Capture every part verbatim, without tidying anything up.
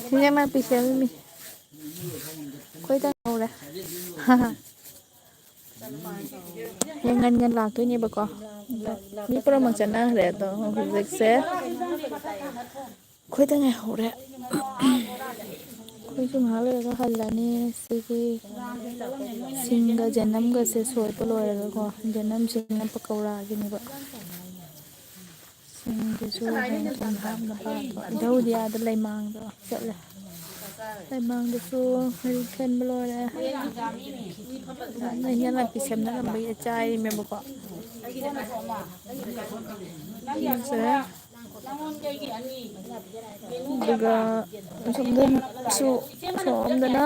ꯍꯤꯟꯖꯥꯡ ꯅꯥꯄꯤ ꯁꯦꯝꯃꯤ꯫ ꯑꯩꯈꯣꯏꯗ ꯉꯧꯔꯦ꯫ ꯍꯌꯦꯡ ꯉꯟ ꯉꯟ ꯂꯥꯛꯇꯣꯏꯅꯦꯕꯀꯣ꯫ ꯑꯗꯣ ꯃꯤ ꯄꯨꯝꯅꯃꯛ ꯆꯠꯅꯈ꯭ꯔꯦ꯫ ꯑꯗꯣ ꯍꯧꯖꯤꯛꯁꯦ ꯑꯩꯈꯣꯏꯗ ꯉꯥꯏꯍꯧꯔꯦ꯫ ꯑꯩꯈꯣꯏꯁꯨ ꯉꯥꯏꯍꯥꯛ ꯂꯩꯔꯒ ꯍꯜꯂꯅꯤ꯫ ꯁꯤꯒꯤ ꯁꯤꯡꯒ ꯖꯅꯝꯒꯁꯦ ꯁꯣꯏꯕ ꯂꯣꯏꯔꯒꯀꯣ, ꯖꯅꯝꯁꯤꯅ ꯄꯀꯧꯔꯥꯒꯤꯅꯦꯕ꯫ ꯁꯤꯡꯗꯨꯁꯨ ꯍꯌꯦꯡ ꯊꯨꯝ ꯍꯥꯞꯅꯕ꯫ ꯏꯙꯧꯗꯤ ꯑꯥꯗ ꯂꯩꯃꯥꯡꯗꯣ ꯆꯠꯂꯦ꯫ ꯂꯩꯃꯥꯡꯗꯁꯨ ꯃꯔꯤ ꯈꯟꯕ ꯂꯣꯏꯔꯦ꯫ ꯏꯟꯖꯥꯡ ꯅꯥꯄꯤ ꯁꯦꯝꯅꯔꯝꯕꯒꯤ ꯆꯥꯏꯔꯤꯃꯦꯕꯀꯣ꯫ ꯁꯤꯁꯦ꯫ ꯑꯗꯨꯒ ꯑꯁꯣꯝꯗꯁꯨ, ꯑꯁꯣꯝꯗꯅ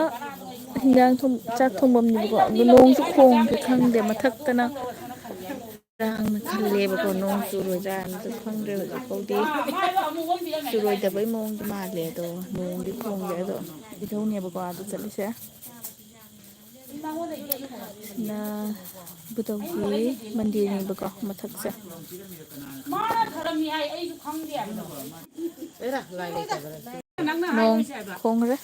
ꯍꯤꯟꯖꯥꯡ ꯊꯣꯡ-, ꯆꯥꯛ ꯊꯣꯡꯐꯝꯅꯦꯕꯀꯣ꯫ ꯑꯗꯨ ꯅꯣꯡꯁꯨ ꯈꯣꯡꯒꯦ ꯈꯪꯗꯦ꯫ ꯃꯊꯛꯇꯅ ꯏꯔꯥꯡꯅ ꯈꯜꯂꯦꯕꯀꯣ, ꯅꯣꯡ ꯆꯨꯔꯣꯏꯗ꯭ꯔꯥꯅꯁꯨ ꯈꯪꯗ꯭ꯔꯦ ꯍꯧꯖꯤꯛꯐꯥꯎꯗꯤ꯫ ꯆꯨꯔꯣꯏꯗꯕꯩ ꯃꯑꯣꯡꯗꯤ ꯃꯥꯜꯂꯦ, ꯑꯗꯣ ꯅꯣꯡꯗꯤ ꯈꯣꯡꯗꯦ꯫ ꯑꯗꯣ ꯏꯙꯧꯅꯦꯕꯀꯣ ꯑꯥꯗ ꯆꯠꯂꯤꯁꯦ꯫ ꯁꯤꯅ ꯏꯕꯨꯙꯧꯒꯤ ꯃꯟꯗꯤꯔꯅꯦꯕꯀꯣ ꯃꯊꯛꯁꯦ꯫ ꯃꯥꯅ ꯊꯔꯝꯃꯤ ꯍꯥꯏ, ꯑꯩꯁꯨ ꯈꯪꯗꯦ ꯍꯥꯏꯕꯗꯣ꯫ ꯅꯣꯡ ꯈꯣꯡꯈ꯭ꯔꯦ꯫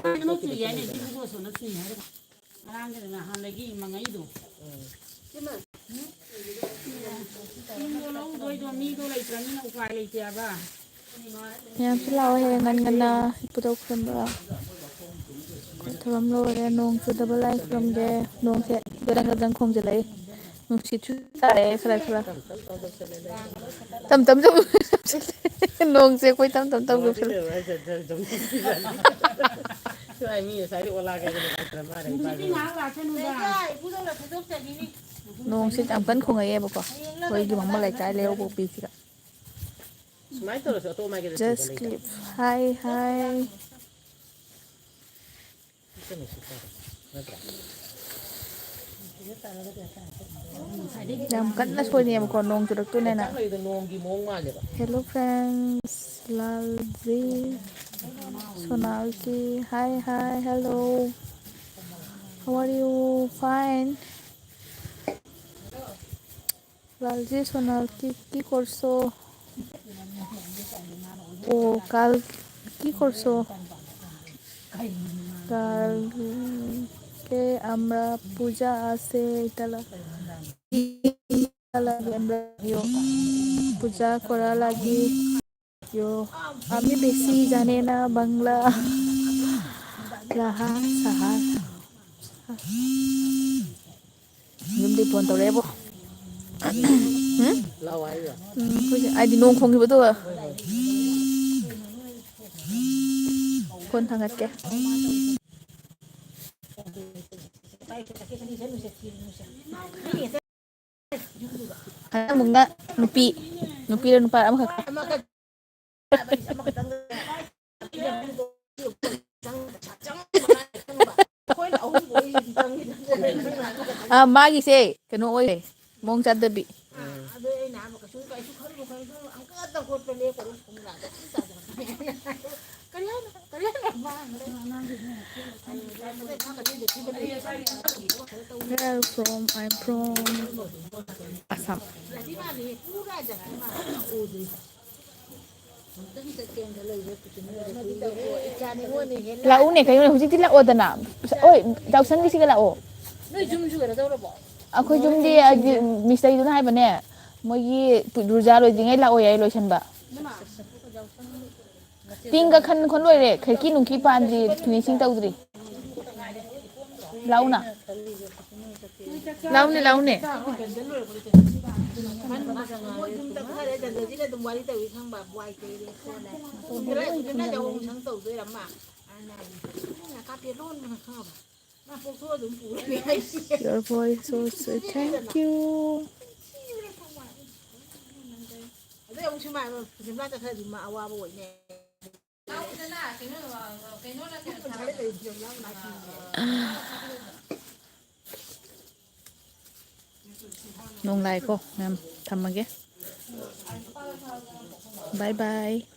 ꯀꯩꯅꯣ ꯆꯨꯏ ꯍꯥꯏꯅꯦ, ꯏꯕꯨꯡꯉꯣꯁꯨ ꯅꯠꯇꯦ ꯍꯥꯏꯔꯒ꯫ ꯉꯔꯥꯡꯒꯤꯗ ꯅꯍꯥꯟꯗꯒꯤ ꯃꯪꯉꯛꯏꯗꯣ꯫ ꯆꯤꯡꯗꯣ ꯂꯧꯗꯣꯏꯗꯣ ꯃꯤꯗꯣ ꯂꯩꯇ꯭ꯔꯅꯤꯅ ꯎꯄꯥꯏ ꯂꯩꯇꯦꯕ꯫ ꯃꯌꯥꯝꯁꯨ ꯂꯥꯛꯑꯣ, ꯍꯌꯦꯡ ꯉꯟ ꯉꯟꯅ ꯏꯕꯨꯙꯧ ꯈꯨꯔꯨꯝꯕ꯫ ꯈꯨꯔꯨꯝ ꯂꯣꯏꯔꯦ꯫ ꯅꯣꯡ ꯆꯨꯗꯕ ꯂꯥꯏ ꯈꯨꯔꯨꯝꯒꯦ꯫ ꯅꯣꯡꯁꯦ ꯒꯗꯪ ꯒꯗꯪ ꯈꯣꯡꯖꯤꯜꯂꯛꯏ꯫ ꯅꯨꯡꯁꯤꯠꯁꯨ ꯇꯥꯔꯛꯑꯦ ꯈꯔ ꯈꯔ꯫ ꯇꯝ ꯇꯝ ꯆꯨ-, ꯅꯣꯡꯁꯦ ꯑꯩꯈꯣꯏ ꯇꯝ ꯇꯝ ꯇꯝ ꯆꯨꯁꯜꯂꯦ꯫ ꯅꯨꯄꯤ ꯉꯥꯏꯍꯥꯛ ꯂꯥꯛꯁꯅꯨꯗ꯫ ꯅꯣꯡꯁꯦ ꯌꯥꯝ ꯀꯟꯅ ꯈꯣꯡꯉꯛꯑꯦꯕꯀꯣ, ꯑꯩꯈꯣꯏꯒꯤ ꯕꯥꯃꯣꯟ ꯂꯩꯀꯥꯏ ꯂꯩꯔꯧꯄꯣꯛꯄꯤꯁꯤꯗ꯫ ꯁꯨꯃꯥꯏꯅ ꯇꯧꯔꯁꯨ ꯑꯇꯣꯞꯄ ꯃꯥꯏꯀꯩꯗ ꯆꯤꯡꯕ ꯂꯩꯗꯅ꯫ Hi, hi. ꯌꯥꯝ ꯀꯟꯅ ꯁꯣꯏꯅꯦꯕꯀꯣ, ꯅꯣꯡ ꯆꯨꯔꯛꯇꯣꯏꯅꯦꯅ꯫ ꯅꯣꯡꯒꯤ ꯃꯑꯣꯡ ꯃꯥꯜꯂꯦꯕ꯫ Hello friends, ꯂꯥꯜꯖꯤ, ꯁꯣꯅꯥꯜꯀꯤ, hi, hi, hello. How are you? Fine. Lalji, Sonal, কি, কি করছো? ও, কাল কি করছো? কালকে আমরা পূজা আছে, এটা লা-, লাগে আমরা ইয়ো, পূজা করা লাগে। ইয়ো, আমি বেশি জানে না বাংলা। ꯂꯥꯛꯑꯣ ꯍꯥꯏꯔꯤꯕ꯫ ꯎꯝ, ꯑꯩꯈꯣꯏꯁꯦ, ꯑꯩꯗꯤ ꯅꯣꯡ ꯈꯣꯡꯈꯤꯕꯗꯨꯒ꯫ ꯐꯣꯟ ꯊꯥꯡꯒꯠꯀꯦ꯫ ꯍꯟꯗꯛ ꯑꯃꯨꯛꯅ ꯅꯨꯄꯤ, ꯅꯨꯄꯤꯔ ꯅꯨꯄꯥꯔ ꯑꯃꯈꯛ꯫ ꯑꯥ, ꯃꯥꯒꯤꯁꯦ ꯀꯩꯅꯣ ꯑꯣꯏꯔꯦ, ꯃꯑꯣꯡ ꯆꯥꯗꯕꯤ꯫ Where are you from? I'm from Assam. ꯂꯥꯛꯎꯅꯦ, ꯀꯩꯅꯣꯅꯦ, ꯍꯧꯖꯤꯛꯇꯤ ꯂꯥꯛꯑꯣꯗꯅ꯫ ꯍꯣꯏ, ꯌꯥꯎꯁꯪꯒꯤꯁꯤꯒ ꯂꯥꯛꯑꯣ꯫ ꯑꯩꯈꯣꯏ ꯌꯨꯝꯗꯤ, ꯍꯥꯏꯗꯤ, ꯃꯤꯁꯇꯔꯤꯗꯨꯅ ꯍꯥꯏꯕꯅꯦ, ꯃꯣꯏꯒꯤ ꯔꯨꯖꯥ ꯂꯣꯏꯗ꯭ꯔꯤꯉꯩ ꯂꯥꯛꯑꯣ ꯌꯥꯏ ꯂꯣꯏꯁꯟꯕ꯫ ꯇꯤꯡꯒ ꯈꯟ ꯈꯣꯟ ꯂꯣꯏꯔꯦ, ꯈꯔꯀꯤ ꯅꯨꯡꯀꯤ ꯄꯥꯟꯗ꯭ꯔꯤ, finishing ꯇꯧꯗ꯭ꯔꯤ꯫ ꯂꯥꯎꯅ꯫ ꯂꯥꯎꯅꯦ, ꯂꯥꯎꯅꯦ꯫ Your voice so sweet. Thank you. ꯑꯗꯩ ꯑꯃꯨꯛꯁꯨ ꯃꯥ ꯁꯤꯝꯂꯥ ꯆꯠꯈ꯭ꯔꯗꯤ ꯃꯥ ꯑꯋꯥꯕ ꯑꯣꯏꯅꯦ꯫ ꯅꯣꯡ ꯂꯥꯛꯑꯦꯀꯣ ꯃꯌꯥꯝ, ꯊꯝꯃꯒꯦ꯫ Bye bye.